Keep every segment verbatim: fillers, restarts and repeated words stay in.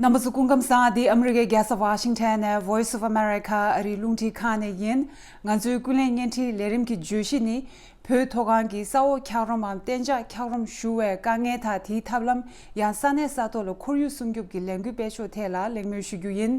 རྣམ་པ་ཚོ་སྐུ་ཁམས་བཟང་། འདི་ཨ་མི་རི་ཀའི་རྒྱལ་ས་ཝ་ཤིང་ཊོན་ནས་Voice of America ཨ་རིའི་རླུང་འཕྲིན་ཁང་ནས་ཡིན། ང་ཚོའི་ཀུན་གླེང་བརྙན་འཕྲིན་ལས་རིམ་གྱི་བརྗོད་གཞི་ནི། བོད་མཐོ་སྒང་གི་ས་འོག་འཁྱགས་རོམ་མམ་གཏན་འཇགས་འཁྱགས་རོམ་ཞུ་བའི་དཀའ་ངལ་དང་དེའི་ཐབས་ལམ། ཡང་ས་གནས་ས་ཐོག་ལ་ཁོར་ཡུག་སྲུང་སྐྱོབ་ཀྱི་ལས་འགུལ་སྤེལ་ཕྱོགས་ཐད་ལ་གླེང་མོལ་ཞུ་རྒྱུ་ཡིན།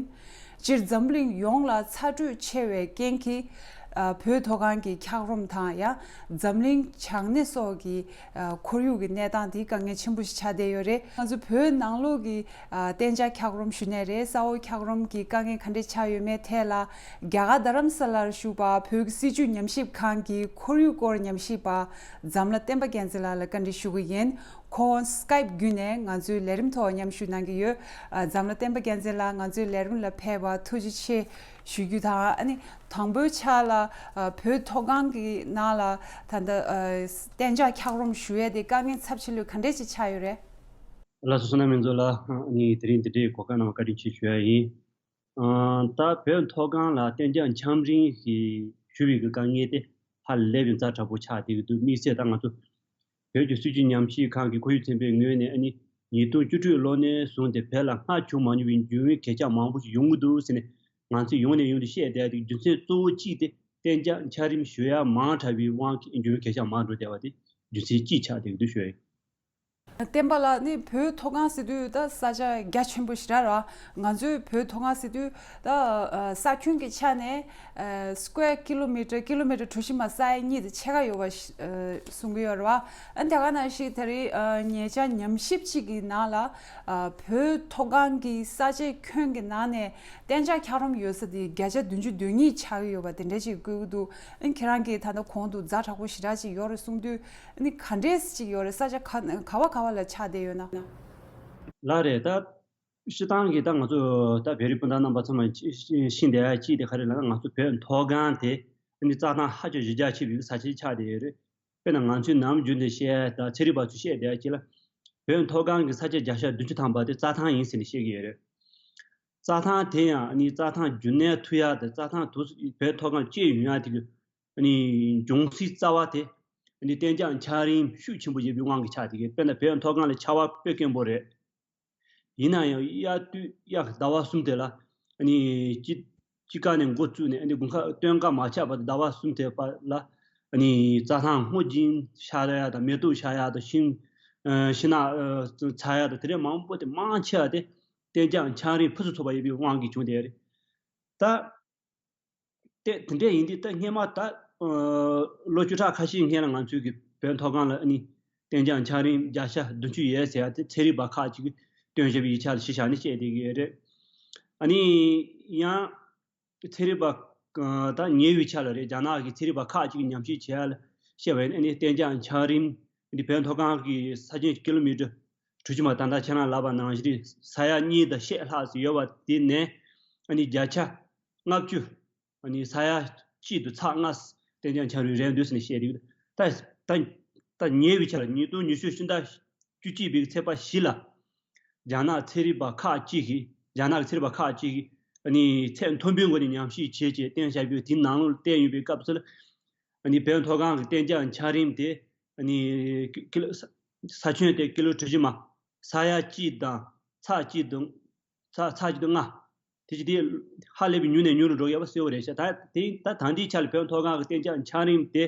སྤྱིར་འཛམ་གླིང་ཡོངས་ལ་ཚ་དྲོད་ཆེ་བའི་རྐྱེན་གྱིས། ཨ། བོད་མཐོ་སྒང་གི་འཁྱགས་རོམ་དང་། ཡང་འཛམ་གླིང་བྱང་སྣེ་སོགས་ཀྱི། ཨ། ཁོར་ཡུག་གི་གནས་སྟངས་འདི་དཀའ་ངལ་ཆེན་པོ་ཞིག་ཆགས་བསྡད་ཡོད་རེད། ང་ཚོ་བོད་ནང་ལོགས་ཀྱི། ཨ། གཏན་འཇགས་འཁྱགས་རོམ་ཞུ་ནས་རེད། ས་འོག་འཁྱགས་རོམ་གྱི་དཀའ་ངལ་ག་འདྲས་ཆགས་ཡོད་མེད་ཐད་ལ། རྒྱ་གར་རྡ་རམ་ས་ལར་བཞུགས་པ་བོད་ཀྱི་སྲིད་བྱུས་ཉམས་ཞིབ་ཁང་གི་ཁོར་ཡུག་སྐོར་ཉམས་ཞིབ་པ་འཛམ་ལྷ་བསྟན་པ་རྒྱལ་མཚན་ལགས་ལ་བཀའ་འདྲི་ཞུ་གི་ཡིན། ཁོང་སི་ཀའེབ་བརྒྱུད་ནས་ང་ཚོའི་ལས་རིམ་ཐོག་མཉམ་ཞུགས་གནང་གི་ཡོད། ཨ། འཛམ་ལྷ་བསྟན་པ་རྒྱལ་མཚན་ལགས། ང་ཚོའི་ལས་རིམ་ལ་ཕེབས་པར་ཐུགས་རྗེ་ཆེ་ཞུ་རྒྱུ་དང་། ཨ་ནི་དང་པོའི་ཆ་ལ། ཨ། བོད་མཐོ་སྒང་གི་ནང་ལ་ད་ལྟ། ཨ། གཏན་འཇགས་འཁྱགས་རོམ་ཞུ་ཡས་དེ་དཀའ་ངལ་ཚབས་ཆེ་ལོས་ག་འདྲས་ཅིག་ཆགས་ཡོད་རེད། ལགས་སོ། བསོད་ནམས་མི་མཛོད་ལགས། ཨ་ནི་དེ་རིང་འདི་འདྲའི་གོ་སྐབས་གནང་བར་བཀའ་དྲིན་ཆེ་ཞུ་ཡ་ཡིན། ཨ། ད་བོད་མཐོ་སྒང་ལ་གཏན་འཇགས་འཁྱགས་རོམ་ཞིག་ཞུ་བའི་གི་དཀའ་ངལ་དེ་ཧ་ལས་པའི་ཛ་དྲག་པོ་ཆགས་བསྡད་ཀྱི་འདུག་དམིགས་བསལ་ད་ང་ཚོ་བོད་ཀྱི་སྲིད་བྱུས་ཉམས་ཞིབ་ཁང་གི་ཁོར་ཡུག་ཚན་པའི་ངོས་ནས། ཨ་ནི་ཉིས་སྟོང་བཅུ་དྲུག་ལོ་ནས་བཟུང་སྟེ་བོད་ལ་སྔར་བྱུང་མ་མྱོང་བའི་འབྱུང་བའི་གོད་ཆག་མང་པོ་ཞིག་ཡོང་གི་འདུག་ཟེར་ནས་ང་ཚོས་ཡོང་ནས་ཡོང་དུ་བཤད་བསྡད་ཡ་དེ། རྒྱུ་མཚན་གཙོ་བོ་གཅིག་དེ་གཏན་འཇགས་འཁྱགས་རོམ་ཞུ་ཡ་མང་དྲགས་པའི་དབང་གིས་འབྱུང་བའི་གོད་ཆག་མང་འགྲོ་བསྡད་པ་དེ་རྒྱུ་མཚན་གཅིག་ཆགས་བསྡད་ཀྱི་འདུག་ཞུ་ཡ་ཡིན། བསྟན་པ་ལགས། ནི་བོད་མཐོ་སྒང་ཟེར་དུས་ད་ས་ཆ་རྒྱ་ཆེན་པོ་ཞིག་རེད་བ། ང་ཚོའི་བོད་མཐོ་སྒང་ཟེར་དུས་ད། ཨ། ས་ཁྱོན་གྱི་ཆ་ནས། ཨ། སི་ཀུ་ཝེར་ཀི་ལོ་མི་ཊར་ཀི་ལོ་མི་ཊར་གྲུ་བཞི་མ་ས་ཡ་གཉིས་དང་ཕྱེད་ཀ་ཡོད་པ་ཞིག་ཨ། གསུང་གི་ཡོད་རེད་བ། ཨ། དེ་ག་ནང་བཞིན་དེ་རིང་། ཨ། ཉེ་ཆར་ཉམས་ཞིབ་ཅིག་གི་ནང་ལ། ཨ། བོད་མཐོ་སྒང་གི་ས་ཆའི་ཁྱོན་གྱི་ནང་ནས་གཏན་འཇགས་འཁྱགས་རོམ་ཡོད་ས་དེ་བརྒྱ་ཆ་བདུན་ཅུ་དོན་གཉིས་ཆགས་ཀྱི་ཡོད་པ་དེ་འདྲ་ཞིག་བཀོད་ཀྱི་འདུག་ཨ། ཁྱེད་རང་གིས་ད་ལྟ་གོང་དུ་ཛ་དྲག་པོ་ཞེ་དྲག་ཅིག་ཡོད་རེད་གསུང་དུས། ཨ་ནི་ག་འདྲས་ཅིག་ཡོད་རེད། ས་ཆ་ག་ག་བ་ག་བ་ལ་ཆགས་བསྡད་ཡོད་ན། ལགས་རེད། ད་སྤྱིར་བཏང་གི་ད་ང་ཚོ་ད་བོད་རིགས་སྤུན་ཟླ་རྣམ་པ་ཚང་མ་ཤེས་བསྡད་ཡ་གཅིག་དེ་ག་རེ་ལབ་ན། ང་ཚོ་བོད་མཐོ་སྒང་དེ་ཨ་ནི་རྩྭ་ཐང་ཧ་ཅང་གཞི་རྒྱ་ཆེ་བའི་ས་ཆ་ཆགས་བསྡད་ཡོད་རེད། དཔེར་ན་ང་ཚོའི་ནམ་རྒྱུན་དུ་བཤད་ད་ཚན་རིག་པ་ཚོས་བཤད་བསྡད་ཡ་གཅིག་ལ། བོད་མཐོ་སྒང་གི་ས་ཆ་བརྒྱ་ཆ་བདུན་ཅུ་ཐམ་པ་དེ་རྩྭ་ཐང་ཡིན་ཟེར་ནས་བཤད་ཀྱི་ཡོད་རེད། རྩྭ་ཐང་དེ་ཡང་ཨ་ནི་རྩྭ་ཐང་རྒྱུན་གནས་ཐུབ་ཡ་དང་། རྩྭ་ཐང་དུ་བོད་མཐོ་སྒང་སྐྱེ་ཡོང་ཡ་དེ་གི་ཨ་ནི་འབྱུང་སའི་རྩ་བ་དེ་ཨ་ནི་གཏན་འཇགས་འཁྱགས་རོམ་ཤུགས་ཆེན་པོ་ཡོད་པའི་དབང་གིས་ཆགས་བསྡད་ཀྱི། དཔེར་ན་བོད་མཐོ་སྒང་ལ་ཆར་པ་དཔེ་དཀོན་པོ་རེད། ཡིན་ན་ཡང་དབྱར་དུས་དབྱར་ཟླ་བ་གསུམ་དེ་ལ་ཨ་ནི་དཔྱིད་དཔྱིད་ཀ་ནས་འགོ་བཙུགས་ནས་ཨ་ནི་དགུན་ཁ་སྟོན་ཁ་མ་ཆགས་བར་དུ་ཟླ་བ་གསུམ་དེ་བར་ལ་ཨ་ནི་རྩྭ་ཐང་སྔོ་སྦྱིན་ཤར་ཡ་དང་། མེ་ཏོག་ཤར་ཡ་དང་། ཤིང་ཨ་ཤིང་ནགས་ཨ་ཚ་ཡ་དང་། དེ་འདྲའི་མང་པོ་དེ་མང་ཆེ་བ་དེ་གཏན་འཇགས་འཁྱགས་རོམ་ཕུན་སུམ་ཚོགས་པ་ཡོད་པའི་དབང་གིས་བྱུང་བསྡད་ཡོད་རེད། ད་དེ་དེ་འདྲ་ཡིན་དུས། ད་སྔས་མ་ད་ཨ་ལོ་བཅུ་ཕྲག་ཁ་ཤས་སྔོན་ལ་ང་ཚོའི་གི་བོད་མཐོ་སྒང་ལ་ཨ་ནི་གཏན་འཇགས་འཁྱགས་རོམ་བརྒྱ་ཆ་བདུན་ཅུ་ཡོད་ཟེར་ཡ་དེ་ཚན་རིག་པ་ཁག་ཅིག་གིས་སྟོན་བྱས་པའི་ཡིག་ཆ་ལ་གཞི་བཞག་ནས་བཤད་བསྡད་ཀྱི་ཡོད་རེད། ཨ་ནི་ཡང་ཚན་རིག་པ་ཨ་ད་ཉེ་བའི་ཆར་ལ་རེད། རྒྱ་ནག་གི་ཚན་རིག་པ་ཁག་ཅིག་གིས་ཉམས་ཞིབ་བྱས་ཡ་ལ་བཤད་པ་ཡིན་ན། ཨ་ནི་གཏན་འཇགས་འཁྱགས་རོམ་འདི་བོད་མཐོ་སྒང་གི་ས་ཁྱོན་ཀི་ལོ་མི་ཊར་གྲུ་བཞི་མ། ད་ལྟ་ཁྱེད་རང་ལབ་པ་ནང་བཞིན་ས་ཡ་གཉིས་དང་ཕྱེད་ལྷག་ཙམ་ཡོད་པ་དེ་ནས་ཨ་ནི་བརྒྱ་ཆ་ལྔ་བཅུ། ཨ་ནི་ས་ཡ་གཅིག་དང་ཚེག་ལྔ་གཏན་འཇགས་འཁྱགས་རོམ་རེད་འདུག་ཟེར་ནས་བཤད་འདུག་ད་ད་ད་ཉེ་བའི་ཆར་ལ་ཉིས་སྟོང་ཉི་ཤུ་ཕྱི་ཟླ་བཅུ་གཅིག་པའི་ཚེས་པ་བཞི་ལ་རྒྱ་ནག་ཚན་རིག་པ་ཁག་ཅིག་གིས། རྒྱ་ནག་གི་ཚན་རིག་པ་ཁག་ཅིག་གིས་ཨ་ནི་ཚད་མཐོན་པོའི་སྒོ་ནས་ཉམས་ཞིབ་བྱས་བྱས་བཏོན་བཞག་པའི་དེའི་ནང་ལོགས་བལྟས་ཡོང་པའི་སྐབས་སུ་ལ། ཨ་ནི་བོད་མཐོ་སྒང་གི་གཏན་འཇགས་འཁྱགས་རོམ་དེ་ཨ་ནི་ཀི་ཀི་ལོ་ས་ས་ཁྱོན་དེ་ཀི་ལོ་གྲུ་བཞི་མ། ས་ཡ་གཅིག་དང་ཚེག་གཅིག་དང་། ཚེག་ཚེག་གཅིག་དང་ལྔ། དེ་ཅི་དེ་ཧ་ལས་པའི་ཉུང་ནས་ཉུང་རུ་འགྲོ་ཡོད་པ་གསལ་པོ་རེད་ཤག་ད་དེ་ད་ད་ལྟའི་ཆ་ལ་བོད་མཐོ་སྒང་གི་གཏན་འཇགས་འཁྱགས་རོམ་དེ་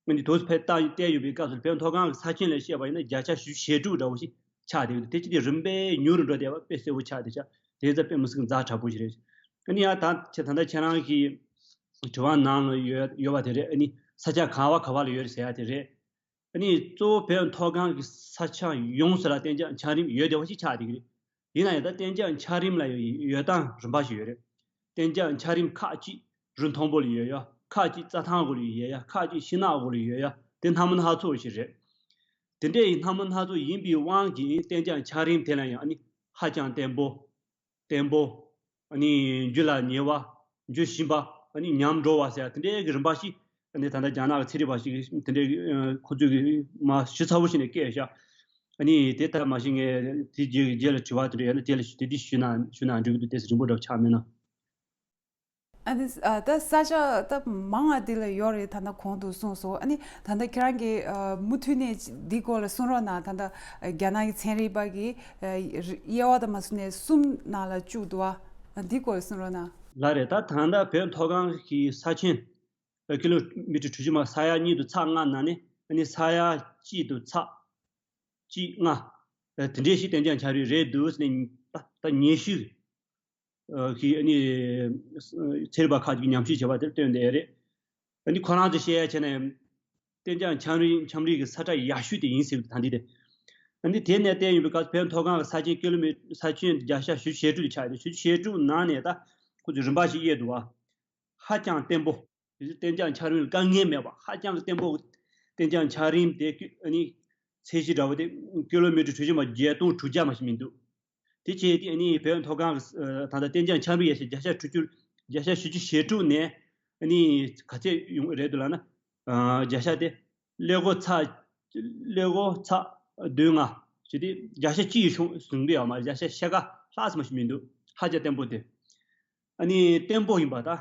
ཨ་ནི་དུས་ཕེབས་བལྟ་བལྟས་ཡོད་པའི་སྐབས་སུ་བོད་མཐོ་སྒང་གི་ས་ཁྱོན་ལ་བཤད་པ་ཡིན་ན་བརྒྱ་ཆ་བཞི་བཅུ་ཞེ་དྲུག་འདྲ་བོ་ཞིག་ཆགས་བསྡད་ཡོད། དེ་ཅི་དེ་རིམ་པས་ཉུང་རུ་འགྲོ་བསྡད་པ་དཔེ་གསལ་པོ་ཆགས་བསྡད་ཤག་དེ་ཚོ་དཔེ་མི་སྲིད་ཛ་དྲག་པོ་ཞིག་རེད། ཨ་ནི་ཡང་ད་ཁྱེད་ད་ལྟ་ཁྱེད་རང་གི་དྲི་བ་ནང་ལ་ཡོད་ཡོད་པ་དེ་རེད། ཨ་ནི་ས་ཆ་ག་བ་ག་བ་ལ་ཡོད་རེད་ཟེར་ཡ་དེ་རེད། ཨ་ནི་གཙོ་བོ་བོད་མཐོ་སྒང་གི་ས་ཆ་ཡོངས་སུ་ལ་གཏན་འཇགས་འཁྱགས་རོམ་ཡོད་བསྡད་པ་ཞིག་ཆགས་བསྡད་ཀྱི་རེད། ཡིན་ན་ཡང་ད་གཏན་འཇགས་འཁྱགས་རོམ་ལ་ཡང་ཡོད་སྟངས་རིམ་པ་ཞིག་ཡོད་རེད། གཏན་འཇགས་འཁྱགས་རོམ་ཁག་ཅིག་རི་མཐོན་པོ་ལ་ཡོད་ཡ། ཁག་ཅིག་རྩྭ་ཐང་གོ་ལ་ཡོད་ཡ། ཁག་ཅིག་ཤིང་ནགས་གོ་ལ་ཡོད་ཡ། དེ་སྣ་མིན་སྣ་ཚོགས་ཤིག་རེད། དེ་འདྲའི་སྣ་མིན་སྣ་ཚོགས་ཡིན་པའི་དབང་གིས་གཏན་འཇགས་འཁྱགས་རོམ་དེ་ལ་ཡང་ཨ་ནི་ཧ་ཅང་བརྟན་པོ། བརྟན་པོ། ཨ་ནི་རྒྱུ་ལ་ཉེ་བ། རྒྱུ་ཞན་པ། ཨ་ནི་ཉམས་འགྲོ་བ་ཟེར་ཡ་དེ་འདྲའི་གི་རིམ་པ་ཞིག་ཨ་ནི་ད་ལྟ་རྒྱ་ནག་གི་ཚན་རིག་པ་ཞིག་གིས་དེ་འདྲའི་ཨ་ཁོ་ཚོས་གི་མར་ཞིབ་ཚགས་པོ་བྱས་ནས་བཀོད་བཞག་ཨ་ནི་དེ་ལྟར་མ་ཤེས་ངས་དེ་རྗེས་རྗེས་ལ་དྲི་བ་དེ་འདྲ་ཡོད་ན་དེ་ལ་དེ་འདྲ་ཞུས་ན་ཞུས་ན་འགྲིག་གི་འདུག་དེ་རིང་པོ་འདྲ་པོ་ཆགས་མེད་ན། ཨ་ནི་ཨ་ད་ས་ཆ་ད་མང་ང་འདི་ལ་ཡོད་རེད། ད་ལྟ་གོང་དུ་གསུངས་སོང་། ཨ་ནི་ད་ལྟ་ཁྱེད་རང་གིས་ཨ་མུ་མཐུད་ནས་འདི་སྐོར་ལ་གསུང་རོགས་གནང་། ད་ལྟ་རྒྱ་ནག་གི་ཚན་རིག་པ་གིས་ཨ་དབྱེ་བ་དང་མ་བཟུང་ནས་གསུམ་ནང་ལ་བཅུག་འདུག་བ། ཨ་འདི་སྐོར་ལ་གསུང་རོགས་གནང་། ལགས་རེད། ད་ད་ལྟ་བོད་མཐོ་སྒང་གི་ས་ཁྱོན་ཀི་ལོ་མི་ཊར་གྲུ་བཞི་མ་ས་ཡ་གཉིས་དང་ཚེག་ལྔ་ནང་ནས་ཨ་ནི་ས་ཡ་གཅིག་དང་ཚེག་གཅིག་ལྔ་དེ་འདྲས་ཞིག་གཏན་འཇགས་འཆར་གཞི་རེད་འདུག་ཟེར་ནས་ད་ད་ཉེ་ཤོས་ཀྱི་ཨ་ནི་ཚན་རིག་པ་ཁག་ཅིག་ཉམས་ཞིབ་བྱས་པ་དེར་བསྟན་བསྡད་རེད། ཨ་ནི་ཁོ་རང་ཚོས་བཤད་ཡ་བྱས་ན་གཏན་འཇགས་འཆར་གཞི་འཆར་གཞི་གི་ས་ཁྲ་ཡག་ཤོས་དེ་ཡིན་ཟེར་གི་འདུག་ད་འདི་དེ། ཨ་ནི་དེ་ནས་བལྟས་ཡོང་བའི་སྐབས་བོད་མཐོ་སྒང་གི་ས་ཁྱོན་ཀི་ལོ་མི་ས་ཁྱོན་བརྒྱ་ཆ་བཞི་བཅུ་ཞེ་དྲུག་ཆགས་ཡོད། བཞི་བཅུ་ཞེ་དྲུག་ནང་ནས་ད་ཁོ་ཚོས་རིམ་པ་ཞིག་དབྱེ་འདུག་བ། ཧ་ཅང་བརྟན་པོ། གཏན་འཇགས་འཆར་གཞི་དཀའ་ངལ་མེད་པ། ཧ་ཅང་བརྟན་པོ། གཏན་འཇགས་འཆར་གཞི་དེ་ཨ་ནི་ཚད་གཞི་འདྲ་བོ་དེ་ཀི་ལོ་མི་ཊར་གྲུ་བཞི་མ་བརྒྱད་སྟོང་དྲུག་བརྒྱ་མ་ཞིག་མི་འདུག་དེ་བྱས་ཏེ་ཨ་ནི་བོད་མཐོ་སྒང་གི་ད་ལྟ་གཏན་འཇགས་འཆར་གཞི་ཡས་ཤིང་བརྒྱ་ཆ་དྲུག་ཅུ། བརྒྱ་ཆ་བཞི་བཅུ་ཞེ་དྲུག་ནས་ཨ་ནི་ག་ཚད་ཡོང་གི་རེད་འདུག་ལབ་ན། བརྒྱ་ཆ་དེ་ཀླད་ཀོར་ཚེག་ཀླད་ཀོར་ཚེག་བདུན་ལྔ་བྱས་ཏེ་བརྒྱ་ཆ་གཅིག་ཡོང་ཟིན་གི་ཡོད་མ་རེད། བརྒྱ་ཆ་ཕྱེད་ཀ་ལྷག་ཙམ་ཞིག་མི་འདུག་ཧ་ཅང་བརྟན་པོ་དེ། ཨ་ནི་བརྟན་པོ་ཡིན་པ་དང་།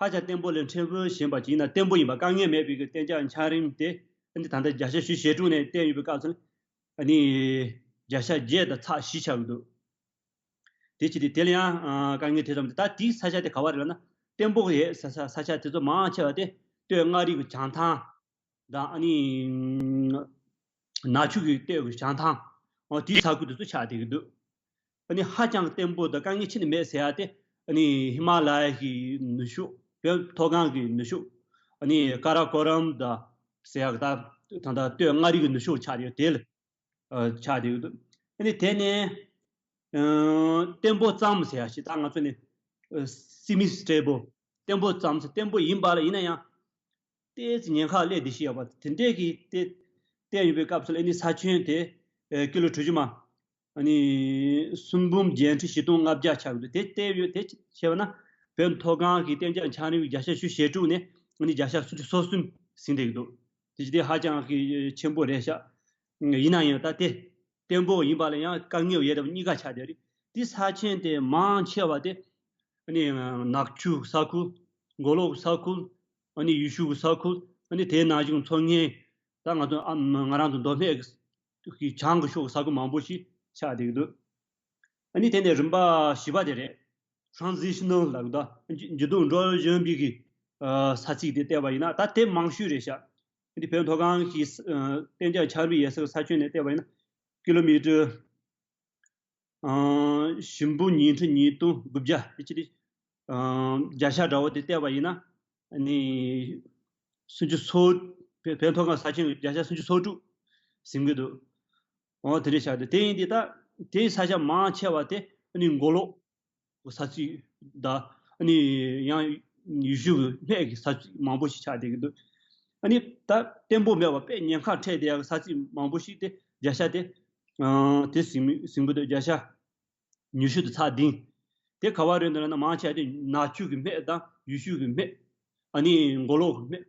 ཧ་ཅང་བརྟན་པོ་ལས་ཕྲན་བུ་ཞན་པ་ཅིག་ཡིན་ན། བརྟན་པོ་ཡིན་པ་དཀའ་ངལ་མེད་པའི་གི་གཏན་འཇགས་འཆར་གཞི་དེ་ཨ་ནི་ད་ལྟ་བརྒྱ་ཆ་བཞི་བཅུ་ཞེ་དྲུག་ནས་བལྟས་ཡོད་པའི་སྐབས་སུ་ཨ་ནི་བརྒྱ་ཆ་བརྒྱད་དང་ཚེག་བཞི་ཆགས་ཀྱི་འདུག་དེ་བྱས་ཏེ་དེ་ལ་ཡང་ཨ་དཀའ་ངལ་དེ་ཙམ་དེ། ད་དེའི་ས་ཆ་དེ་ག་བ་རེད་ལབ་ན། བརྟན་པོ་ཡོད་ས་ས་ས་ཆ་དེ་ཚོ་མང་ཆེ་བ་དེ་སྟོད་མངའ་རིས་ཀྱི་བྱང་ཐང་དང་། ཨ་ནི་ནག་ཆུ་གི་སྟོད་ཀྱི་བྱང་ཐང་། འོ་དེའི་ས་ཁུལ་དེ་ཚོ་ཆགས་བསྡད་ཀྱི་འདུག་ཨ་ནི་ཧ་ཅང་བརྟན་པོ་དང་དཀའ་ངལ་ཁྱོན་ནས་མེད་ཟེར་ཡ་དེ། ཨ་ནི་ཧི་མ་ལ་ཡ་གི་ནུབ་ཕྱོགས། བོད་མཐོ་སྒང་གི་ནུབ་ཕྱོགས། ཨ་ནི་ཀ་ར་ཀོ་རམ་དང་ཟེར་ཡ་གི་ད་ད་ལྟ་སྟོད་མངའ་རིས་ཀྱི་ནུབ་ཕྱོགས་ཆགས་ཡོད་དེ་ལ་ཨ་ཆགས་བསྡད་ཡོད་འདུག་ཨ་ནི་དེ་ནས་ཨ་བརྟན་པོ་ཙམ་ཟེར་ཡ་ཞིག་ད་ང་ཚོ་ནི་ཨ་སི་མི་སི་ཊེ་བལ། བརྟན་པོ་ཙམ་ཟེར། བརྟན་པོ་ཡིན་པ་ལ་ཡིན་ན་ཡང་ཏོག་ཙམ་ཉེན་ཁ་སླེབས་བསྡད་ཤག་ཡོད་པ་དེ་འདྲས་ཀྱི་དེ་བལྟས་ཡོང་བའི་སྐབས་སུ་ལ་ཨ་ནི་ས་ཁྱོན་དེ་ཨ་ཀི་ལོ་གྲུ་བཞི་མ་ཨ་ནི་སུམ་འབུམ་བརྒྱད་ཁྲི་བཞི་སྟོང་ལྔ་བརྒྱ་ཆགས་ཀྱི་འདུག་དེ་བལྟས་ཡོད། དེ་བྱས་པ་ན་བོད་མཐོ་སྒང་གི་གཏན་འཇགས་འཆར་གཞི་བརྒྱ་ཆ་བཞི་བཅུ་ཞེ་དྲུག་ནས་ཨ་ནི་བརྒྱ་ཆ་སུམ་ཅུ་སོ་གསུམ་ཟིན་བསྡད་ཀྱི་འདུག་དེ་བྱས་ཏེ་ཧ་ཅང་གི་ཆེན་པོ་རེད་ཤག་ཡིན་ན་ཡང་ད་དེ་བརྟན་པོ་ཡིན་པ་ལ་ཡང་དཀའ་ངལ་ཡོད་པ་གཉིས་ཀ་ཆགས་བསྡད་རེད། དེ་ས་ཆེན་དེ་མང་ཆེ་བ་དེ་ཨ་ནི་ནག་ཆུ་ས་ཁུལ། མགོ་ལོག་ས་ཁུལ། ཨ་ནི་ཡུལ་ཤུལ་གྱི་ས་ཁུལ། ཨ་ནི་དེའི་ནང་བཞིན་མཚོ་སྔོན། ད་ང་ཚོ་ཨ་ང་རང་ཚོ་མདོ་སྨད་ཀྱི་གི་བྱང་གི་ཕྱོགས་ས་ཁུལ་མང་པོ་ཞིག་ཆགས་བསྡད་ཀྱི་འདུག་ཨ་ནི་དེ་ནས་རིམ་པ་བཞི་པ་དེ་རེད། transitional ལབ་ད་འགྱུར་ལྡོག་འགྲོ་བཞིན་པའི་གི་ས་ཚིགས་དེ་བལྟས་པ་ཡིན་ན་ད་དེ་མང་ཤོས་རེད་ཤག་འདི་བོད་མཐོ་སྒང་གི་གཏན་འཇགས་འཆར་གཞི་ཡོད་ས་གི་ས་ཁྱོན་ནས་བལྟས་པ་ཡིན་ན་ཀི་ལོ་མི་ཊར་ཨ་བཞི་འབུམ་ཉིས་ཁྲི་ཉིས་སྟོང་དགུ་བརྒྱ་དེ་ཅི་རེད། ཨ་བརྒྱ་ཆ་འདྲ་བོ་དེ་བལྟས་པ་ཡིན་ན་ཨ་ནི་སུམ་ཅུ་སོ་བོད་བོད་མཐོ་སྒང་ས་ཁྱོན་གྱི་བརྒྱ་ཆ་སུམ་ཅུ་སོ་དྲུག་ཟིན་གྱི་འདུག་འོ་དེ་འདྲ་ཆགས་འདུག་དེ་ཡིན་དུས་ད་དེའི་ས་ཆ་མང་ཆེ་བ་དེ་ཨ་ནི་མགོ་ལོག་གི་ས་ཚིགས་དང་ཨ་ནི་ཡང་ཡུལ་ཤུལ་གྱི་སྨད་ཀྱི་ས་ཚིགས་མང་པོ་ཞིག་ཆགས་བསྡད་ཀྱི་འདུག་ཨ་ནི་ད་བརྟན་པོ་མེད་པ་དཔེ་ཉེན་ཁ་འཕྲད་བསྡད་ཡག་གི་ས་ཚིགས་མང་པོ་ཞིག་དེ་བརྒྱ་ཆ་དེ་ཨ་དེ་ཟིན་ཟིན་གྱི་འདུག་བརྒྱ་ཆ་ཉི་ཤུ་དང་ཚེག་བདུན། དེ་ག་བ་རེད་འདུག་ལབ་ན་མང་ཆེ་བ་དེ་ནག་ཆུ་གི་སྨད་དང་ཡུལ་ཤུལ་གྱི་སྨད། ཨ་ནི་མགོ་ལོག་གི་སྨད།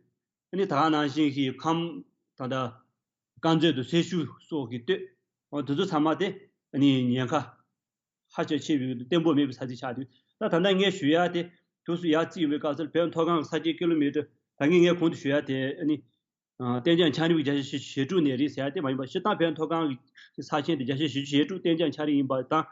ཨ་ནི་ད་ག་ནང་བཞིན་གྱི་ཁམས་ད་ལྟ་དཀར་མཛེས་དང་སེར་ཤུལ་སོགས་ཀྱི་སྟོད། འོ་དེ་ཚོ་ཚང་མ་དེ་ཨ་ནི་ཉེན་ཁ་ཧ་ཅང་ཆེ་བའི་བརྟན་པོ་མེད་པའི་ས་ཚིགས་ཆགས་འདུག་ད་ད་ལྟ་ངས་ཞུ་ཡ་དེ་དུས་སུ་ཡར་བརྩིས་ཡོང་བའི་སྐབས་སུ་བོད་མཐོ་སྒང་གི་ས་ཁྱོན་ཀི་ལོ་མི་ཊར་ད་གིན་ངས་གོང་དུ་ཞུ་ཡ་དེ་ཨ་ནི་ཨ་གཏན་འཇགས་འཆར་གཞི་བརྒྱ་ཆ་བཞི་བཅུ་ཞེ་དྲུག་ནས་རེད་ཟེར་ཡ་དེ་མ་ཡིན་པར་སྤྱིར་བཏང་བོད་མཐོ་སྒང་གི་ས་ཆེན་དེ་བརྒྱ་ཆ་བཞི་བཅུ་ཞེ་དྲུག་གཏན་འཇགས་འཆར་གཞི་ཡིན་པ་དང་།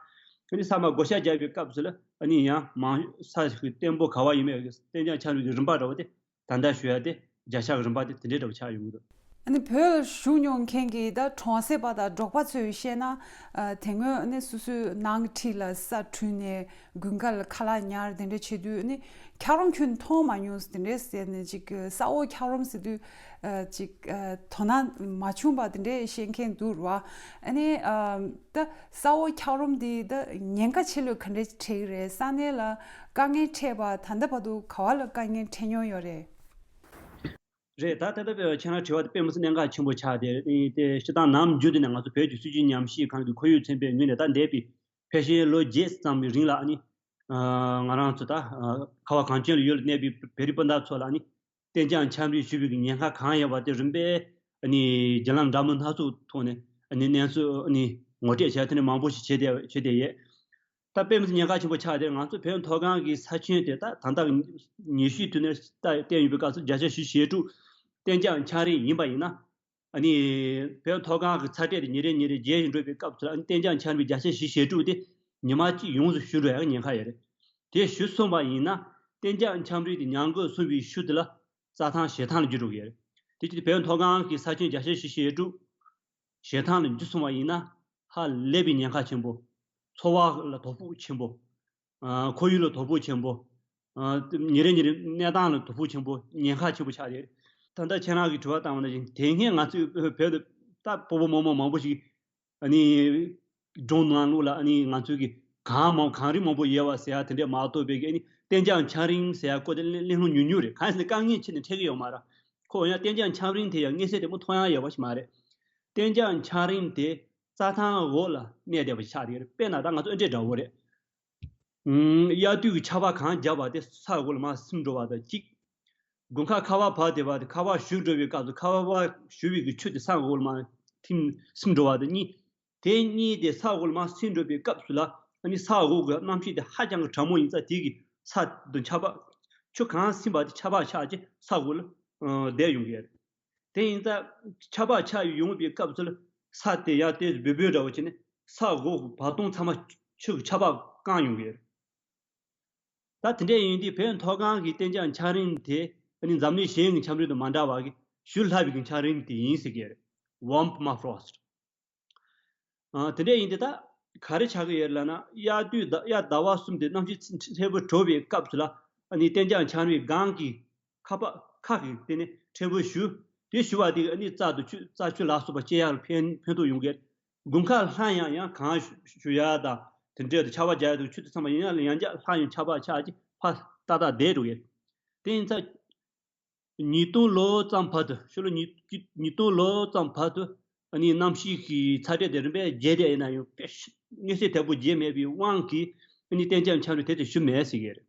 ཨ་ནི་ས་མ་བགོ་བཤའ་རྒྱག་པའི་སྐབས་སུ་ལ་ཨ་ནི་ཡང་མང་ས་ཞིག་བརྟན་པོ་ག་བ་ཡིན་མིན་གྱི་གཏན་འཇགས་འཆར་གཞི་གི་རིམ་པ་འདྲ་བོ་དེ་ད་ལྟ་ཞུ་ཡ་དེ་བརྒྱ་ཆ་གི་རིམ་པ་དེ་དེ་འདྲའི་འདྲ་བོ་ཆགས་ཡོང་གི་འདུག་ཨ་ནི་བོད་ལ་བཞུགས་མྱོང་མཁན་གྱི་ད་གྲོང་གསེབ་པ་དང་འབྲོག་པ་ཚོས་བཤད་ན། ཨ་དེ་སྔོན་ཨ་ནི་སོ་སོའི་ནང་གི་འཁྲིས་ལ་ས་བྲུས་ནས་དགུན་ཁ་ལ་ཁ་ལག་ཉར་དེ་འདྲ་བྱེད་དུས་ཨ་ནི་འཁྱགས་རོམ་ཁྱོན་མཐོང་མ་མྱོང་དེ་འདྲ་ཟེར་ནས་ཅིག་ས་འོག་འཁྱགས་རོམ་ཟེར་དུས་ཨ་ཅིག་ཨ་དོ་སྣང་མ་བྱུང་བ་དེ་འདྲ་བཤད་མཁན་འདུག་ར། ཨ་ནི་ཨ་ད་ས་འོག་འཁྱགས་རོམ་འདི་ད་ཉེན་ཁ་ཆེ་ལོས་ག་འདྲ་འཕྲད་ཀྱི་རེད། ས་གནས་ལ་དཀའ་ངལ་འཕྲད་པ་ད་ལྟ་བར་དུ་ག་བ་ལ་དཀའ་ངལ་འཕྲད་མྱོང་ཡོད་རེད། རེད། ད་ལྟ་ལྟ་བུ་ཁྱེད་རང་དྲི་བ་དེ་དཔེ་མི་སྲིད་གནད་འགག་ཆེན་པོ་ཆགས་ཏེ། ཨེ་དེ་སྤྱིར་བཏང་ནམ་རྒྱུན་དུ་ནས་ང་ཚོ་བོད་ཀྱི་སྲིད་བྱུས་ཉམས་ཞིབ་ཁང་གི་ཁོར་ཡུག་ཚན་པའི་ངོས་ནས་ད་འདས་པའི་ཕལ་ཆེར་ལོ་བརྒྱད་ཙམ་གྱི་རིང་ལ་ཨ་ནི་ཨ་ང་རང་ཚོ་ད་ཨ་ཁ་བ་གངས་ཅན་ལ་ཡུལ་ལ་གནས་པའི་བོད་རིགས་སྤུན་ཟླ་ཚོ་ལ་ཨ་ནི་གཏན་འཇགས་འཆར་འབུལ་ཞུས་པའི་ཉེན་ཁ་གང་ཡོད་པ་དེ་རིམ་པས་ཨ་ནི་བརྒྱུད་ལམ་འདྲ་མིན་སྣ་ཚོགས་ཐོག་ནས་ཨ་ནི་གནས་ཚུལ་ཨ་ནི་ངོ་སྤྲོད་བྱས། དེ་ནས་མང་པོ་ཞིག་བྱས་ཏེ་བྱས་ཏེ་ཡོད། ད་དཔེ་མི་སྲིད་ཉེན་ཁ་ཆེན་པོ་ཆགས་ཏེ། ང་ཚོ་བོད་མཐོ་སྒང་གི་ས་ཁྱོན་དེ་ད་ད་ལྟ་ཉི་ཤུའི་དུས་ནས་ད་བསྟན་ཡོད་པའི་སྐབས་སུ་བརྒྱ་ཆ་བཞི་ཞེ་དྲུག་གཏན་འཇགས་ཆམ་རིམས་ཡིན་པ་ཡིན་ན། ཨ་ནི་བོད་མཐོ་སྒང་གི་ཚ་དྲོད་དེ་ཉིན་རེ་ཉིན་རེ་རྒྱས་བཞིན་འགྲོ་བའི་སྐབས་སུ། ཨ་ནི་གཏན་འཇགས་ཆམ་རིམས་བརྒྱ་ཆ་བཞི་ཞེ་དྲུག་དེ་ཉི་མ་གཅིག་ཡོངས་སུ་ཞུ་འགྲོ་ཡག་ཉེན་ཁ་ཡོད་རེད། དེ་ཞུ་སོང་བ་ཡིན་ན། གཏན་འཇགས་ཆམ་རིམས་དེ་ཉམས་རྒུད་སོང་བའི་ཤུལ་དེ་ལ་རྩྭ་ཐང་བཞེས་ཐང་ལ་འགྱུར་འགྲོ་གི་ཡོད་རེད། དེ་བྱས་ཏེ་བོད་མཐོ་སྒང་གི་ས་ཁྱོན་བརྒྱ་ཆ་བཞི་ཞེ་དྲུག་བཞེས་ཐང་ལ་འགྱུར་སོང་བ་ཡིན་ན། ཧ་ལས་པའི་ཉེན་ཁ་ཆེན་པོ། འཚོ་བ་ལ་དོ་ཕོག་ཆེན་པོ། ཨ། ཁོར་ཡུག་ལ་དོ་ཕོག་ཆེན་པོ། ཨ། ཉིན་རེ་ཉིན་རེ་གནས་སྟངས་ལ་དོ་ཕོག་ཆེན་པོ། ཉེན་ཁ་ཆེན་པོ་ཆགས་ཡོད། ད་ལྟ་ཁྱེད་རང་གིས་དྲི་བ་བཏང་བ་ནང་བཞིན། དེ་སྔའི་ང་ཚོའི་བོད་དུ་ད་སྤོ་བོ་རྨོ་མོ་མང་པོ་ཞིག་ཨ་ནི་སྒྲུང་ནང་ལོགས་ལ། ཨ་ནི་ང་ཚོའི་གི་གངས་མང་། གངས་རི་མང་པོ་ཡོད་པ་ཟེར་ཡ་དེ་འདྲས་མ་གཏོགས་པའི་གི། ཨ་ནི་གཏན་འཇགས་ཆམ་རིམས་ཟེར་ཡ་སྐོར་དེ་གླེང་གླེང་སློང་ཉུང་ཉུང་རེད། གང་ཡིན་ཟེར་ན་དཀའ་ངལ་ཆེ་ནས་འཕྲད་ཀྱི་ཡོད་མ་རེད། ཁོ་ཡང་གཏན་འཇགས་ཆམ་རིམས་དེ་ཡང་མངོན་གསལ་དོད་པོ་མཐོང་ཡ་ཡོད་པ་ཞིག་མ་རེད། གཏན་འཇགས་ཆམ་རིམས་དེ་རྩྭ་ཐང་འོག་ལ་གནས་བསྡད་པ་ཞིག་ཆགས་བསྡད་ཡོད་རེད། དཔེར་ན་ད་ང་ཚོ་ཨ་འབྲས་འདྲ་བོ་རེད། ཨུམ། དབྱར་དུས་ཀྱི་ཆར་པ་གང་རྒྱག་པ་དེ་ས་འོག་ལ་མར་སིམ་འགྲོ་བ་དང་གཅིག་དགུན་ཁ་ཁ་བ་བབས་བསྡད་པ་དེ། ཁ་བ་བཞུ་འགྲོ་བའི་སྐབས་སུ་ཁ་བ་བཞུ་བའི་གི་ཆུ་དེ་ས་འོག་ལ་མར་ཐིམ་སིམ་འགྲོ་བ་དང་གཉིས། དེ་གཉིས་དེ་ས་འོག་ལ་མར་སིམ་འགྲོ་བའི་སྐབས་སུ་ལ། ཨ་ནི་ས་འོག་གི་གནམ་གཤིས་དེ་ཧ་ཅང་གི་གྲང་མོ་ཡིན་ཙང་། དེ་གི་ས་དང་ཆར་པ། ཆུ་གང་སིམ་པ་དེ་ཆར་པ་ཆགས་རྗེས་ས་འོག་ལ་ཨ་བསྡད་ཡོང་གི་ཡོད་རེད། དེ་ཡིན་ཙང་ཆར་པ་ཆགས་ཡོང་བའི་སྐབས་སུ་ལ་ས་དེ་ཡར་ཏོག་ཙམ་སྦོས་སྦོས་འདྲ་བོ་བྱས་ནས། ས་འོག་གི་བར་སྟོང་ཚང་མ་ཆུ་གི་ཆར་པ་བཀང་ཡོང་གི་ཡོད་རེད། ད་དེ་འདྲ་ཡིན་དུས་བོད་མཐོ་སྒང་གི་གཏན་འཇགས་ཆམ་རིམས་དེ། ཨ་ནི་འཛམ་གླིང་གཞན་གྱི་ཆམ་རིམས་དང་མ་འདྲ་བ་གི་ཞུ་སླ་བའི་གི་ཆམ་རིམས་དེ་ཡིན་ཟེར་གི་རེད། Warm permafrost། ཨ། དེ་འདྲ་ཡིན་དུས་ད་ག་རེ་ཆགས་ཀྱི་ཡོད་ལབ་ན། དབྱར་དུས་ཟླ། དབྱར་ཟླ་བ་གསུམ་དེ་གནམ་གཤིས་ཚ་ཚ་ཧྲིལ་པོ་དྲོ་བའི་སྐབས་སུ་ལ། ཨ་ནི་གཏན་འཇགས་ཆམ་རིམས་སྒང་གི་ཁ་པ་ཁ་གི་སྟེང་ནས་ཕྲན་བུ་ཞུ། དེ་ཞུ་བ་དེ་ཨ་ནི་རྩྭ་དང་ཆུ། རྩྭ་ཆུ་ལ་སོགས་པ་སྐྱེ་ཡག་ལ་ཕན་ཕན་ཐོགས་ཡོང་གི། དགུན་ཁ་སླར་ཡང་ཡང་གངས་ཞུ་ཡ་དང་། དེ་འདྲའི་ཆར་པ་རྒྱག་ཡ་དང་། ཆུ་དེ་ཚང་མ་ཡང་ཡང་ཡང་བརྒྱབ། སླར་ཡང་ཆར་པ་ཆགས་རྗེས་ཕར་ཏག་ཏག་བསྡད་འགྲོ་གི། དེ་ཡིན་ཙང་ཉིས་སྟོང་ལོ་ཙམ་བར་དུ། ཕྱི་ལོ་ཉིས་ཉིས་སྟོང་ལོ་ཙམ་བར་དུ། ཨ་ནི་གནམ་གཤིས་ཀྱི་ཚ་དྲོད་དེ་རིམ་པས་རྒྱས་བསྡད་ཡིན་ན་ཡང་། དཔེ་མངོན་གསལ་དོད་པོ་རྒྱས་མེད་པའི་དབང་གིས། ཨ་ནི་གཏན་འཇགས་ཆམ་རིམས་དེ་ཚོ་ཞུ་མེད་ཟེར་གི་རེད།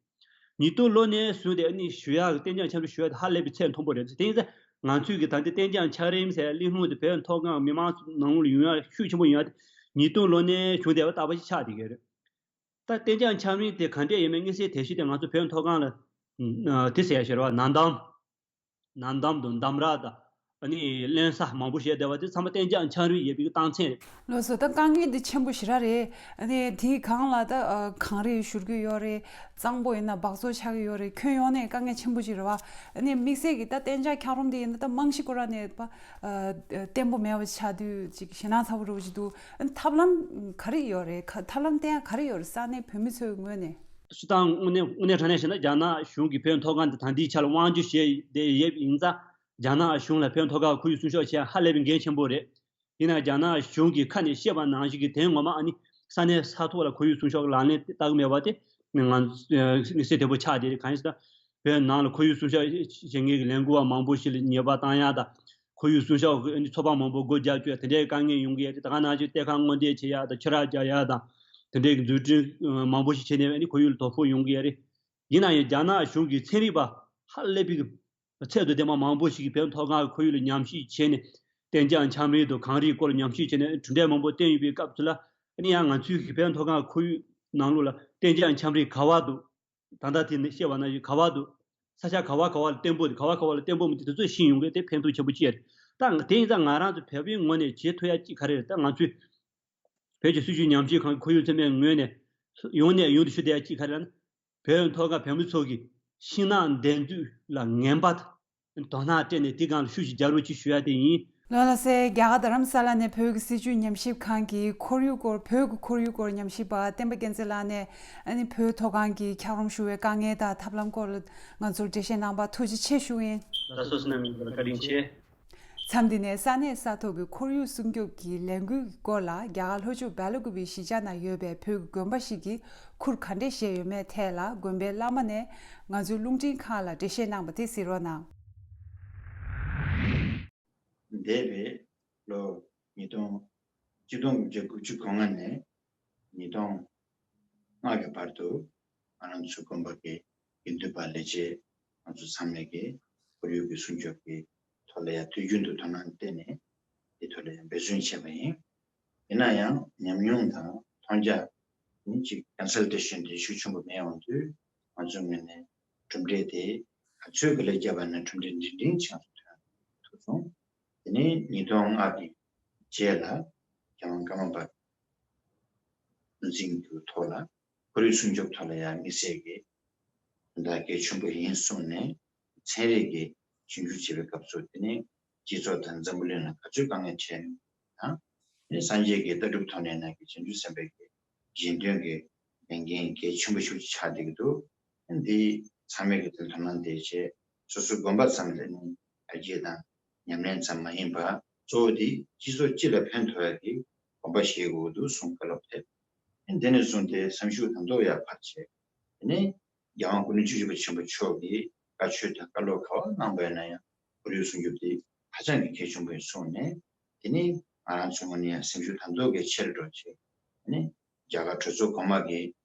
ཉིས་སྟོང་ལོ་ནས་བཟུང་སྟེ་ཨ་ནི་ཞུ་ཡག་གི། གཏན་འཇགས་ཆམ་རིམས་ཞུ་ཡག་དེ་ཧ་ལས་པའི་ཚད་མཐོན་པོ་རེད། དེ་ཡིན་ཙང་ང་ཚོས་ཀྱི་ད་ལྟའི་གཏན་འཇགས་ཆམ་རིམས་ཟེར་གླེང་སློང་དེ་བོད་མཐོ་སྒང་མི་མང་ཚོ་ནང་ལོགས་ལ་ཡོང་ཡག་ཤུགས་ཆེན་པོ་ཡོང་ཡག་དེ་ཉིས་སྟོང་ལོ་ནས་བྱུང་བསྡད་པ་ལྟ་བུ་ཞིག་ཆགས་བསྡད་ཀྱི་རེད། ད་གཏན་འཇགས་ཆམ་རིམས་དེ་ག་འདྲས་ཡོད་མེད་མངོན་གསལ་དོད་ཤོས་དེ་ང་ཚོ་བོད་མཐོ་སྒང་ལ། ཨ། དེ་ཟེར་ཡག་ཞེ་དྲག་པ། ན་འདམ། ན་འདམ་དང་འདམ་ར་དང་། ཨ་ནི་རློན་ས་མང་པོ་ཞིག་བསྡད་པ་དེ་ཚང་མ་གཏན་འཇགས་ཆམ་རིམས་ཡོད་པའི་རྟགས་མཚན་རེད། ལགས་སོ། ད་དཀའ་ངལ་འདི་ཆེན་པོ་ཞེ་དྲག་རེད། ཨ་ནི་དེའི་སྒང་ལ་ད་ཨ་གངས་རི་བཞུར་གྱི་ཡོད་རེད། གཙང་པོ་ཡིན་ན་འབག་བཙོག་ཆགས་ཀྱི་ཡོད་རེད། ཁྱོན་ཡོངས་ནས་དཀའ་ངལ་ཆེན་པོ་ཞིག་རེད་བ། ཨ་ནི་དམིགས་བསལ་གྱི་ད་གཏན་འཇགས་འཁྱགས་རོམ་དེ་ཡིན་ན་ད་རྨང་གཞི་ཁོ་རང་ནས་པ་ཨ་བརྟན་པོ་མེད་པ་ཆགས་དུས་ཅིག་ཞེད་སྣང་ཚ་པོ་འདྲ་པོ་ཞིག་འདུག། ཨ་ནི་ཐབས་ལམ་ག་རེ་ཡོད་རེད། ག་ཐབས་ལམ་བསྟེན་ཡག་ག་རེ་ཡོད་རེད། ས་གནས་བོད་མི་ཚོའི་ངོས་ནས། སྤྱིར་བཏང་དངོས་གནས། དངོས་གནས་དྲང་གནས་བཤད་ན། རྒྱ་ནག་གཞུང་གིས་བོད་མཐོ་སྒང་དེ་ད་ལྟའི་ཆར་ལ་དབང་སྒྱུར་བྱས་བསྡད་ཡོད་པ་ཡིན་ཙང་། རྒྱ་ནག་གཞུང་ལ་བོད་མཐོ་སྒང་ཁོར་ཡུག་སྲུང་སྐྱོབ་བྱེད་ཡག་ཧ་ལས་པའི་འགན་ཆེན་པོ་རེད། ཡིན་ནའང་རྒྱ་ནག་གཞུང་གིས་ཁ་ནས་བཤད་པ་ནང་བཞིན་གྱི་དོན་ངོ་མ་ཨ་ནི་ས་གནས་ས་ཐོག་ལ་ཁོར་ཡུག་སྲུང་སྐྱོབ་ལག་ལེན་བསྟར་གྱི་མེད་པ་དེ་ང་ཚོ་དམིགས་བསལ་དོད་པོ་ཆགས་བསྡད་རེད། གང་ཡིན་ཟེར་ན། བོད་ནང་ལ་ཁོར་ཡུག་སྲུང་སྐྱོབ་བྱེད་མཁན་གྱི་ལས་འགུལ་བ་མང་པོ་ཞིག་ལ་ཉེས་པ་བཏང་ཡག་དང་། ཁོར་ཡུག་སྲུང་སྐྱོབ་ཀྱི་ཚོགས་པ་མང་པོ་སྒོ་རྒྱག་བཅུག་ཡག་དེ་འདྲའི་དཀའ་ངལ་ཡོང་གི་ཡོད་རེད། ད་ག་ནང་བཞིན་གཏེར་ཁ་སྔོག་འདོན་བྱེད་ཡག་དང་། ཁྱི་ར་རྒྱག་ཡག་དང་། དེ་འདྲའི་རྫུ་འཕྲུལ་མང་པོ་ཞིག་བྱས་ནས་ཨ་ནི་ཁོར་ཡུག་ལ་དོ་ཕོག་ཡོང་གི་ཡོད་རེད། ཡིན་ན་ཡང་རྒྱ་ནག་གཞུང་གི་ཚན་རིག་པ་ཧ་ལས་པའི་ཚད་དང་ལྡན་པ་མང་པོ་ཞིག་གིས་བོད་མཐོ་སྒང་གི་ཁོར་ཡུག་ལ་ཉམས་ཞིབ་བྱས་ནས། གཏན་འཇགས་ཆམ་རིམས་དང་གངས་རིའི་སྐོར་ལ་ཉམས་ཞིབ་བྱས་ནས་གྲུབ་འབྲས་མང་པོ་བཏོན་ཡོད་པའི་སྐབས་སུ་ལ། ཨ་ནི་ཡང་ང་ཚོའི་གི་བོད་མཐོ་སྒང་གི་ཁོར་ཡུག་ནང་ལོགས་ལ་གཏན་འཇགས་ཆམ་རིམས་ག་པར་འདུག། ད་ལྟ་དེ་ནས་བཤད་པ་ནང་བཞིན་ག་པར་འདུག། ས་ཆ་ག་པ་ག་པ་ལ་བརྟན་པོ་འདུག། ག་པ་ག་པ་ལ་བརྟན་པོ་མི་འདུག། དེ་ཚོ་ཤེས་ཡོང་གི། དེ་ཕན་ཐོགས་ཆེན་པོ་ཅིག་རེད། ད་དེ་ཡིན་ཙང་ང་རང་ཚོ་བོད་པའི་ངོས་ནས་བྱེད་ཐུབ་ཡག་ཅིག་ག་རེ་རེད། ད་ང་ཚོས་བོད་ཀྱི་སྲིད་བྱུས་ཉམས་ཞིབ་ཁང་གི་ཁོར་ཡུག་ཚན་པའི་ངོས་ནས། ཡོང་ནས་ཡོང་དུ་ཞུ་བསྡད་ཡག་ཅིག་ག་རེ་རེད་ན། བོད་མཐོ་སྒང་བོད་མི་ཚོ་གི་ཤིང་ནགས་འདེབས་འཛུགས་ལ་ངན་པ་དོ་སྣང་སྤྲད་ནས་དེ་སྒང་ལ་ཤུགས་ཤིག་རྒྱག་རོགས་གྱིས་ཞུ་ཡག་དེ་ཡིན། ལགས་ལགས་སེ། རྒྱ་གར་རྡ་རམ་ས་ལ་ནས་བོད་ཀྱི་སྲིད་བྱུས་ཉམས་ཞིབ་ཁང་གི་ཁོར་ཡུག་སྐོར། བོད་ཀྱི་ཁོར་ཡུག་སྐོར་ཉམས་ཞིབ་པ་བསྟན་པ་རྒྱལ་མཚན་ལགས་ནས། ཨ་ནི་བོད་མཐོ་སྒང་གི་འཁྱགས་རོམ་བཞུར་བའི་དཀའ་ངལ་དང་ཐབས་ལམ་སྐོར་ལ་ང་ཚོར་འགྲེལ་བཤད་གནང་བར་ཐུགས་རྗེ་ཆེ་ཞུ་ཡིན། ད་སོ་སོ་ནང་མི་ཚོ་ལ་བཀའ་དྲིན་ཆེ། མཚམས་འདི་ནས་ས་གནས་ས་ཐོག་གི་ཁོར་ཡུག་སྲུང་སྐྱོབ་ཀྱི་ལས་འགུལ་གྱི་སྐོར་ལ། རྒྱ་གར་ལྷོ་ཕྱོགས་སྦེལ་ཀོབ་གཞིས་ཆགས་ན་ཡོད་པའི་བོད་ཀྱི་དགོན་པ་ཞིག་གིས་ཁུར་ག་འདྲས་བཞེས་ཡོད་མེད་ཐད་ལ། དགོན་པའི་བླ་མ་ནས་ང་ཚོའི་རླུང་འཕྲིན་ཁང་ལ་འགྲེལ་བཤད་གནང་བ་དེ་གཟིགས་རོགས་གནང་། འདས་པའི་ལོ་ཉིས་སྟོང་། ཆིག་སྟོང་དགུ་བརྒྱ་དགུ་བཅུ་གོ་ལྔ་ནས་ཉིས་སྟོང་ལྔ་གི་བར་དུ། ང་རང་ཚོའི་དགོན་པ་གི་དགེ་འདུན་པ་ལས་བྱེད་ང་ཚོ་ཚང་མས་ཀྱི་ཁོར་ཡུག་གི་སྲུང་སྐྱོབ་ཀྱི་ཐོག་ལ་ཡང་དུས་རྒྱུན་དུ་དོ་སྣང་བསྟན་ནས། དེ་ཐོག་ལ་ཡང་འབད་བརྩོན་བྱས་པ་ཡིན། ཡིན་ན་ཡང་ཉམས་མྱོང་དང་མཐོང་རྒྱ་ ནི་ཅིག་ཀོན་སལ་ཊེ་ཤན་དེ་ཤུགས་ཆེན་པོ་མེད་འོང་དུས་ང་ཚོའི་ངོས་ནས་གྲུབ་འབྲས་དེ་ག་ཚོད་ཀྱི་ལས་བརྒྱབ་པ་ན་གྲུབ་འབྲས་འབྲིང་འབྲིང་ཆགས་སུ་ཐོན་ཐུབ་སོང་། དེ་ནས་ཉིས་སྟོང་ལྔ་གི་རྗེས་ལ་རྒྱལ་དབང་ཀརྨ་པ་གདུང་སྲས་ཀྱི་ཐོག་ལ་ཁོར་ཡུག་སྲུང་སྐྱོབ་ཐོག་ལ་ཡང་དམིགས་བསལ་གྱི་དོན་དག་གལ་ཆེན་པོ་ཡིན་གསུངས་ནས་ཚན་རིག་གི་ཞིབ་འཇུག་བྱེད་པའི་སྐབས་སུ་དེ་ནི་སྤྱི་ཚོགས་དང་འཛམ་བུ་གླིང་ལ་ག་ཚོད་དཀའ་ངལ་འཕྲད་ཡོད་དང་། དེ་ནི་སངས་རྒྱས་ཀྱི་ལྟ་གྲུབ་ཐོག་ནས་ནང་གི་བྱང་ཆུབ་སེམས་དཔའ་གི་གཞན་དོན་གྱི་ལས་འགན་གལ་ཆེན་པོ་ཤུགས་ཆེ་ཆགས་བསྡད་ཀྱི་འདུག་འདི་ཚང་མས་ཀྱི་དོན་དོ་སྣང་དེ་བྱས་སོ་སོའི་དགོན་པ་ཙམ་ལས་ནི་ཡར་རྒྱས་དང་ཉམས་ལེན་ཙམ་མ་ཡིན་པར་གཙོ་བོ་དེ་སྤྱི་ཚོགས་སྤྱི་ལ་ཕན་ཐོགས་ཡག་གི་དགོངས་པ་བཞེས་དགོས་འདུག་གསུངས་བཀའ་སློབ་ཕེབས། དེ་ནས་བཟུང་སྟེ་སེམས་ཤུགས་ད་དུང་ཡར་འཕར་བྱས། དེ་ནས་རྒྱལ་དབང་སྐུ་ཕྲེང་བཅུ་བཞི་པ་ཆེན་པོ་མཆོག་གིས་བཀའ་ཆོས་དང་བཀའ་སློབ་ག་པར་གནང་པ་ཡིན་ན་ཡང་ཁོར་ཡུག་སྲུང་སྐྱོབ་དེ་ཧ་ཅང་གི་གལ་ཆེན་པོ་ཡིན་གསུངས་ནས། དེ་ནས་ང་རང་ཚོའི་ངོས་ནས་ཡང་སེམས་ཤུགས་ད་དུང་གི་ཆེར་འགྲོ་བྱས། དེ་ནས་རྒྱ་གར་གྲོས་ཚོགས་གོང་མ་གི་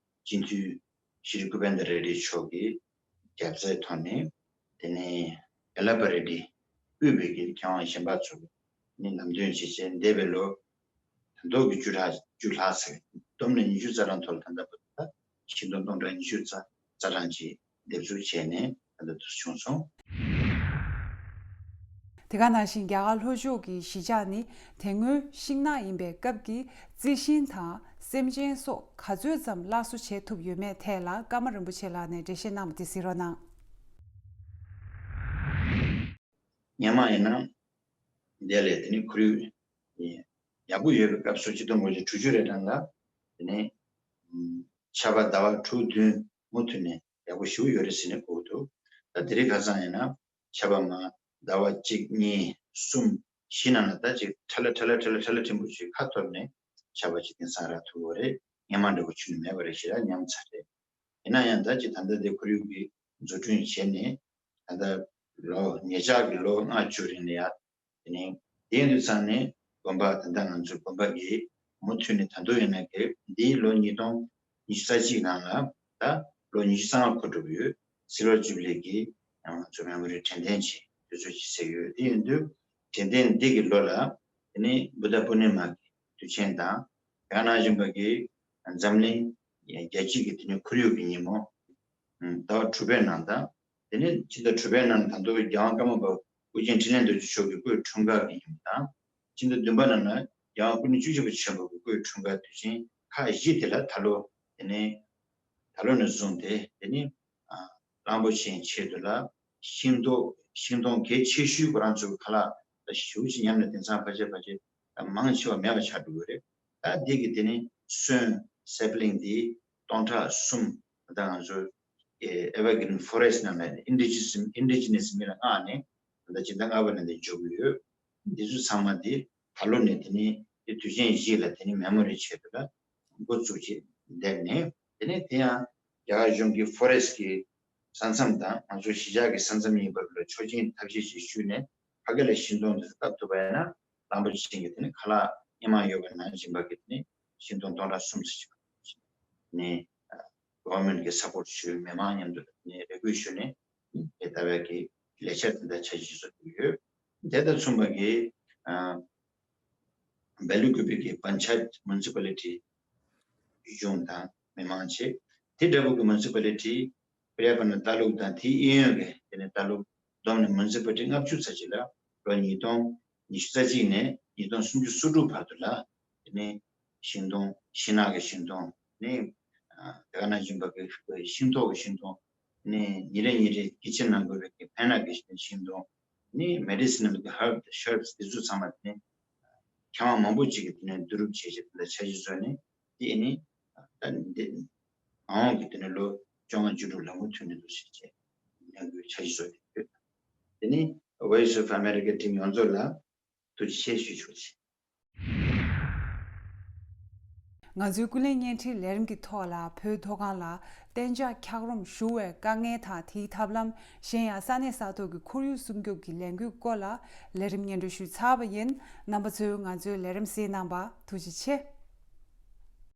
སྤྱི་འཐུས་ཤྲི་ཀུ་པེན་དྲ་རེ་ཌི་མཆོག་གི་རྒྱབ་རྩའི་ཐོག་ནས། དེ་ནས་ཡ་ལ་པ་རེ་ཌི་དབུས་པའི་གི་མཁས་དབང་གཞན་པ་ཚོ་ནི་ལམ་སྟོན་བྱེད་ཆེད་འདས་པའི་ལོ་ད་ལྟོ་གི་བཅུ་ཕྲག་བཅུ་ལྷག་ཚེ་བསྡོམས་ནས་ཉི་ཤུ་རྩ་གྲངས་ཐོག་ལ་ད་ལྟ་བར་དུ་ཤིང་སྡོང་སྟོང་ཕྲག་ཉི་ཤུ་རྩ་རྩ་གྲངས་ཀྱི་འདེབས་འཛུགས་བྱས་ནས་ད་ལྟ་དུ་བྱུང་སོང་། དེ་ག་ནང་བཞིན་རྒྱ་གར་ལྷོ་ཕྱོགས་ཀྱི་གཞིས་ཆགས་ནི་དེ་སྔོན་ཤིང་ནགས་ཡིན་པའི་སྐབས་ཀྱི་རྩི་ཤིང་དང་སེམས་ཅན་སོགས་ག་ཚོད་ཙམ་སླར་གསོ་བྱེད་ཐུབ་ཡོད་མེད་ཐད་ལ་ཀརྨ་རིན་པོ་ཆེ་ལགས་ནས་འགྲེལ་བཤད་གནང་བ་དེ་གཟིགས་རོགས་གནང་། སྔོན་མ་ཡིན་ན་འདི་ལས་དེ་ནི་ཁོར་ཡུག་ཡག་པོ་ཡོད་པའི་སྐབས་སུ་ཆིག་སྟོང་དགུ་བརྒྱ་དྲུག་ཅུ་རེ་གྲངས་ལ་དེ་ནི་ཆར་པ་ཟླ་བ་དྲུག་བདུན་མུ་མཐུད་ནས་ཡག་པོ་ཞེ་པོ་ཡོད་རེད་ཟེར་ནས་གོ་གི་འདུག་ད་དེ་རིང་ཁ་སང་ཡིན་ན་ཆར་པ་མ་ཟླ་བ་གཅིག་གཉིས་གསུམ་བཞི་ནང་ལ་ད་ཅིག་ཁྲ་ལ་ཁྲ་ལ་ཁྲ་ལ་ཁྲ་ལ་ཕྲན་བུ་ཞིག་ཁ་ཐོར་ནས་ཆར་པ་ཅིག་དེང་སང་རག་ཐུབ་ཡོད་རེད། སྔོན་མ་འདྲ་བོ་ཁྱོན་ནས་མེད་པ་རེད་ཞེ་དྲག་ཉམས་ཚར་རེད། ཡིན་ན་ཡང་ད་ཅིག་ད་ལྟ་དེ་ཁོར་ཡུག་གི་འཛུགས་སྐྲུན་བྱས་ནས་ད་ལྟ་ལོ་ཉེ་ཆར་གྱི་ལོ་ལྔ་བཅུ་རིང་ལ་ཡ། དེ་ནས་དེ་ཡིན་དུས་ཙང་ནས་དགོན་པ་ད་ལྟ་ང་ཚོའི་དགོན་པ་གི་མུ་མཐུད་ནས་ད་དུང་ཡིན་ན་གི་འདིའི་ལོ་ཉིས་སྟོང་ཉི་ཤུ་རྩ་གཅིག་ནང་ལ་ད་ལོ་ཉི་ཤུ་རྩ་ལྔ་འཁོར་འགྲོ་གི་ཡོད། སིལ་ཝར་ཇུ་བི་ལི་གི་ང་ཚོ་མེ་མོ་རི་དྲན་རྟེན་ཆེད་དུས་ཚོད་ཅིག་བཟོས་ཡོད། དེ་ཡིན་དུས་དྲན་རྟེན་འདི་གི་ལོ་ལ་དེ་ནས་བུདྡྷ་པུར་ནི་མ་གི་དུས་ཆེན་དང་། དེ་ག་ནང་བཞིན་པ་གི་འཛམ་གླིང་རྒྱལ་སྤྱི་གི་དེ་ནས་ཁོར་ཡུག་གི་ཉིན་མོ་ཟླ་བ་དྲུག་པའི་ནང་དང་། དེ་ནས་ཕྱི་ཟླ་དྲུག་པའི་ནང་ད་དུང་རྒྱལ་དབང་ཀརྨ་པ་ཨོ་རྒྱན་འཕྲིན་ལས་རྡོ་རྗེ་མཆོག་གི་སྐུའི་འཁྲུངས་སྐར་གྱི་ཉིན་མོ་དང་། ཕྱི་ཟླ་བདུན་པ་ནང་ལ་རྒྱལ་དབང་སྐུ་ཕྲེང་བཅུ་བཞི་པ་ཆེན་པོ་གི་སྐུའི་འཁྲུངས་སྐར་དུས་ཆེན་ཁག་བཞི་དེ་ལ་ད་ལོ་དེ་ནས་ད་ལོ་ནས་བཟུང་སྟེ་དེ་ནས་གླང་པོ་ཆེའི་ཆེད་དུ་ལ་ཤིང་ཏོག་ཤིང་སྡོང་གལ་ཆེ་ཤོས་ཁོ་རང་ཚོའི་ཁ་ལག་ཞེ་པོ་ཅིག་ཉམས་ནས་དེང་སང་ཕལ་ཆེར་ཕལ་ཆེར་མང་ཆེ་བ་མེད་པ་ཆགས་འགྲོ་གི་རེད། ད་འདི་གི་དེ་ནི་སོན་སེབ་ལིང་འདི་སྟོང་ཕྲག་གསུམ་ད་ང་ཚོ་ཨེ་ཝར་གི་རིན་ཕོ་རེ་སི་ཊི་ནང་ལ་ཨིན་ཌི་ཇི་ནས་ཨིན་ཌི་ཇི་ནས་མི་ལ་མངགས་ནས་ད་ལྟ་སྤྱི་ཟླ་ལྔ་པ་ནས་འདི་འཇོག་གི་ཡོད། འདི་ཚོ་ཚང་མ་འདི་ད་ལོ་ནས་དེ་ནི་དེ་དུས་ཆེན་བཞི་ལ་དེ་ནི་མེ་མོ་རི་ཆེད་དུ་ལ་འགོ་བཙུགས་བྱས་བསྡད་ནས་དེ་ནས་དེ་ཡང་རྒྱ་གར་གཞུང་གི་ཕོ་རེ་སི་ཊི་གི་ས་མཚམས་དང་ང་ཚོ་གཞིས་ཆགས་ཀྱི་ས་མཚམས་ཡིན་པ་ལ་ཆོག་མཆན་ཐབས་ཤེས་ཤིག་ཞུས་ནས་ཕ་གི་ལ་ཤིང་སྡོང་འདི་ཚོ་བཏབ་ཐུབ་པ་ཡིན་ན་གླང་པོ་ཆེ་གི་དེ་ནི་ཁ་ལག་སྔོན་མ་ཡོད་པ་ནང་བཞིན་པ་གི་དེ་ནི་ཤིང་སྡོང་སྟོང་ཕྲག་གསུམ་ཙམ་ཞིག་ནས་གོ་ཝར་མེན་ཊི་གི་སབ་པོར་ཊི་ཞུས། མི་མང་མཉམ་དུ་ནས་རེ་སྐུལ་ཞུས་ནས་དེ་ལྟ་བའི་གི་ལས་འཆར་དེ་འདྲ་འཆར་གཞི་བཟོ་གི་ཡོད། དེ་དང་མཚུངས་པ་གི་སྦེལ་ཀོབ་གི་པན་ཆ་ཡད་མུ་ནི་སི་པ་ལི་ཊི་གཞུང་དང་མི་མང་བཅས་དེ་འདྲ་བོ་གི་མུ་ནི་སི་པ་ལི་ཊི་པྲ་ཡ་པ་ན་ཏ་ལུག་དང་དེའི་གཡས་གཡོན་གྱི་དེ་ནས་ཏ་ལུག་བསྡོམས་ནས་མུ་ནི་སི་པ་ལི་ཊི་ལྔ་བཅུ་ཙམ་ཅིག་ལ་ལོ་ཉིས་སྟོང་ཉི་ཤུ་རྩ་གཅིག་ནས་ཉིས་སྟོང་སུམ་ཅུ་སོ་དྲུག་བར་དུ་ལ་དེ་ནས་ཤིང་སྡོང་ཤིང་ནགས་ཀྱི་ཤིང་སྡོང་ནི་དེ་ག་ནང་བཞིན་པ་གི་ཤིང་ཐོག་གི་ཤིང་སྡོང་ནི་ཉིན་རེ་ཉིན་རེ་སྐྱེད་ཚལ་ནང་དགོས་པའི་གི་ཕན་ནག་གི་ཤིང་སྡོང་ནི་མེ་ཌི་སི་ནལ་གི་ཧརབ་ཤརབ་དེ་ཚོ་ཚང་མ་དེ་ནས་མཁས་དབང་མང་པོ་ཅིག་གིས་དེ་ནས་བསྡུ་རུབ་བྱས་བྱས་དེ་འདྲ་འཆར་གཞི་བཟོས་ནས་དེ་ནི་ད་འདི་མ་འོངས་ཀྱི་དེ་ནས་ལོ་བཅོ་ལྔ་བཅུ་དྲུག་ལ་མུ་མཐུད་ནས་འདུག་ཟེར་བྱས་ཡང་འཆར་གཞི་བཟོས་ཏེ་ཡོད། དེ་ནི་Voice of America team་ཡོངས་རྫོགས་ལ་ཐུགས་རྗེ་ཆེ་ཞུ་ཆོག་ཅིང་། ང་ཚོའི་ཀུན་གླེང་བརྙན་འཕྲིན་ལས་རིམ་གྱི་ཐོག་ལ་བོད་མཐོ་སྒང་ལ་གཏན་འཇགས་འཁྱགས་རོམ་བཞུ་བའི་དཀའ་ངལ་དང་དེའི་ཐབས་ལམ། གཞན་ཡང་ས་གནས་ས་ཐོག་གི་ཁོར་ཡུག་སྲུང་སྐྱོབ་ཀྱི་ལས་འགུལ་སྐོར་ལ་ལས་རིམ་སྙན་སྒྲོན་ཞུས་ཚར་བ་ཡིན། རྣམ་པ་ཚོས་ང་ཚོའི་ལས་རིམ་གཟིགས་གནང་བར་ཐུགས་རྗེ་ཆེ།